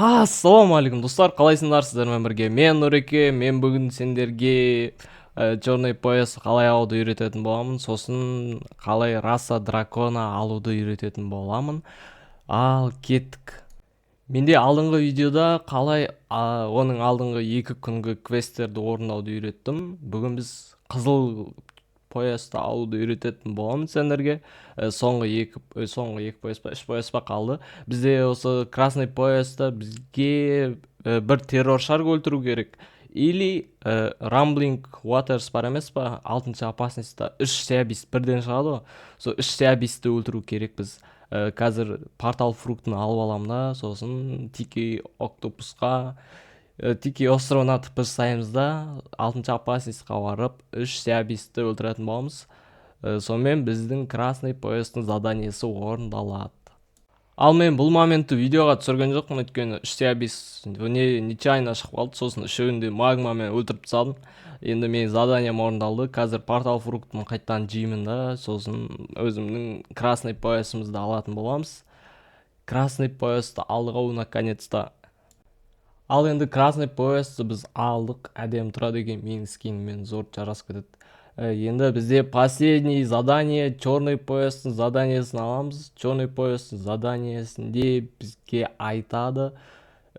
Ассалаумағалейкум, достар! Қалайсыңдар? Сіздермен бірге мен, Нұреке. Мен бүгін сендерге черный пояс қалай алуды үйрететін боламын, сосын қалай раса дракона алуды үйрететін боламын. Ал кеттік. Менде алдыңғы видеода қалай оның алдыңғы 2 күнгі квесттерді орындауды үйреттім. Бүгін біз қызыл поясты алуды үйрететін боламын сендерге. Соңғы екі пояс па, үш пояс па қалды бізде. Осы красный пояста бізге бір террор шарк өлтіру керек или Rumbling Waters бар емес па, алтыншы опасностьта үш Sea Beast бірден шығады ғой, сол үш Sea Beast ті өлтіру керекпіз. Қазір портал фруктын алып аламын да, сосын Тики Октопусқа, Тики островына ТП жасаймыз да, алтыншы опасностьқа барып, үш Sea Beast ті өлтіретін боламыз. Сонымен біздің красный поястың заданиесі орындалады. Ал мен бұл моментті видеоға түсірген жоқпын, өйткені үш Sea Beast не нечаянно шығып қалды, сосын үшеуін де магмамен өлтіріп тастадым. Енді менің заданием орындалды. Қазір портал фруктын қайтадан жеймін да, сосын өзімнің красный поясымызды алатын боламыз. Красный поясты алдық ау, наконец то. Ал енді красный поясты біз алдық. Әдемі тұрады екен, менің скиніммен зор жарасып кетеді. Енді бізде последний задание, черный поястың заданиесін аламыз. Черный поястың заданиесінде бізге айтады,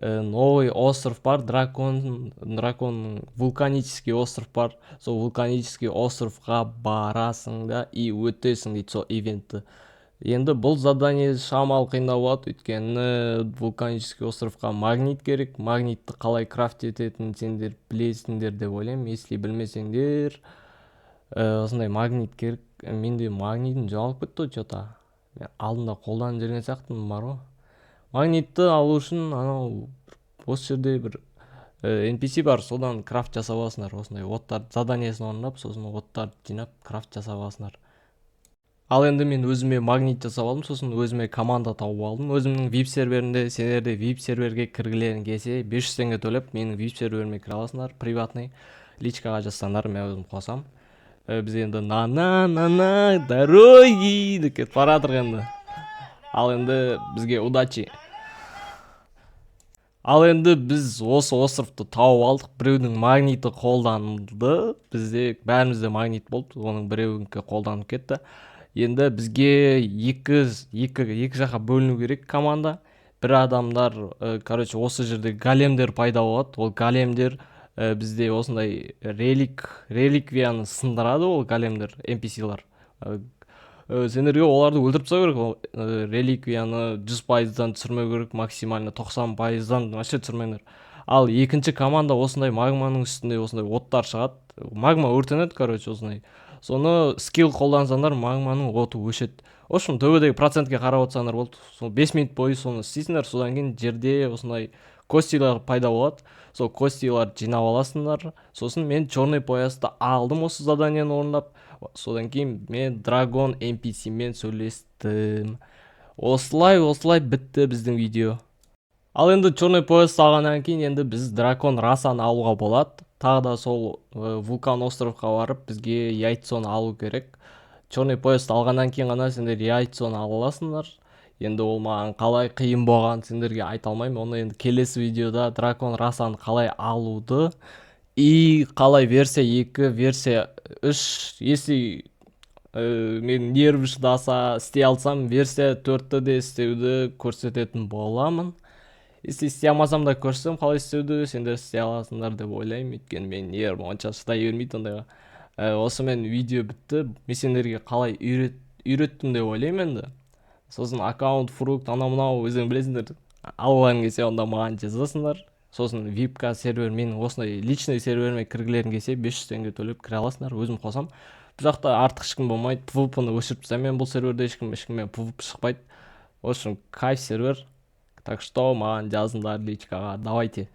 новый остров бар, драконның вулканический остров бар, сол вулканический островқа барасың да и өтесің дейді сол ивентті. Енді бұл задание шамалы қиындау болады, өйткені вулканический островқа магнит керек. Магнитті қалай крафт ететінін сендер білесіңдер деп ойлаймын. Если білмесеңдер, осындай магнит керек. Менде магнитім жоғалып кетті ғой че то, мен алдында қолданып жүрген сияқтымын бар ғой. Магнитті алу үшін анау осы жерде бір NPC бар, содан крафт жасап аласыңдар. Осындай оттарды заданиесін орындап, сосын оттарды жинап, крафт жасап аласыңдар. Ал енді мен өзіме магнит жасап алдым, сосын өзіме команда тауып алдым өзімнің VIP серверінде. Сендер де VIP серверге кіргілерің келсе, 500 теңге төлеп, менің VIP серверіме кіре аласыңдар. Приватный личкаға жазсаңдар, мен өзім қосамын. Біз енді на на на на дороги деп кетіп бара жатырық енді. Ал енді бізге удачи. Ал енді біз осы островты тауып алдық. Біреудің магниті қолданылды, бізде бәрімізде магнит болды, оның біреуінікі қолданып кетті. Енді бізге екі жаққа бөліну керек команда. Бір адамдар, короче, осы жерде големдер пайда болады. Ол големдер бізде осындай реликвияны сындырады. Ол големдер NPC-лар. Сендерге оларды өлтіріп тастау керек. Ол реликвияны 100%-дан түсірмеу керек, максимально 90%-дан вообще түсірмеңдер. Ал екінші команда осындай магманың үстінде осындай оттар шығады, магма өртенеді, короче, осындай. Соны скилл қолдансаңдар, магманың оты өшеді. В общем, төбедегі процентке қарап отырсаңдар болды. Сол 5 минут бойы соны істейсіңдер. Содан кейін жерде осындай костилар пайда болады, сол костиларды жинап аласыңдар. Сосын мен черный поясты алдым осы заданиені орындап. Содан кейін мен драгон NPC мен сөйлестім. Осылай, осылай бітті біздің видео. Ал енді черный пояс алғаннан кейін енді біз дракон расаны алуға болады. Тағы да сол вулкан островқа барып, бізге яйцоны алу керек. Черный поясты алғаннан кейін ғана сендер яйцоны ала аласыңдар. Енді ол маған қалай қиын болғанын сендерге айта алмаймын. Оны енді келесі видеода дракон расаны қалай алуды и қалай версия 2, версия 3, если мен нервім шыдаса, істей алсам, версия 4-ті де істеуді көрсететін боламын. Если істей алмасам да, көрсем қалай істеуді, сендер істей аласыңдар деп ойлаймын, өйткені менің нервім онша шыдай бермейді ондайға. Осымен видео бітті. Мен сендерге қалай үйреттім деп ойлаймын енді. Сосын аккаунт, фрукт, анау мынау өздерің білесіңдер. Алғыларың келсе, онда маған жазасыңдар. Сосын випка сервер, менің осындай личный серверіме кіргілерің келсе, 500 теңге төлеп кіре аласыңдар, өзім қосам. Бұл жақта артық ешкім болмайды, PvP ны өшіріп тастаймын мен бұл серверде, ешкіммен PvP шықпайды. В общем, кайф сервер. Так что маған жазыңдар личкаға, давайте.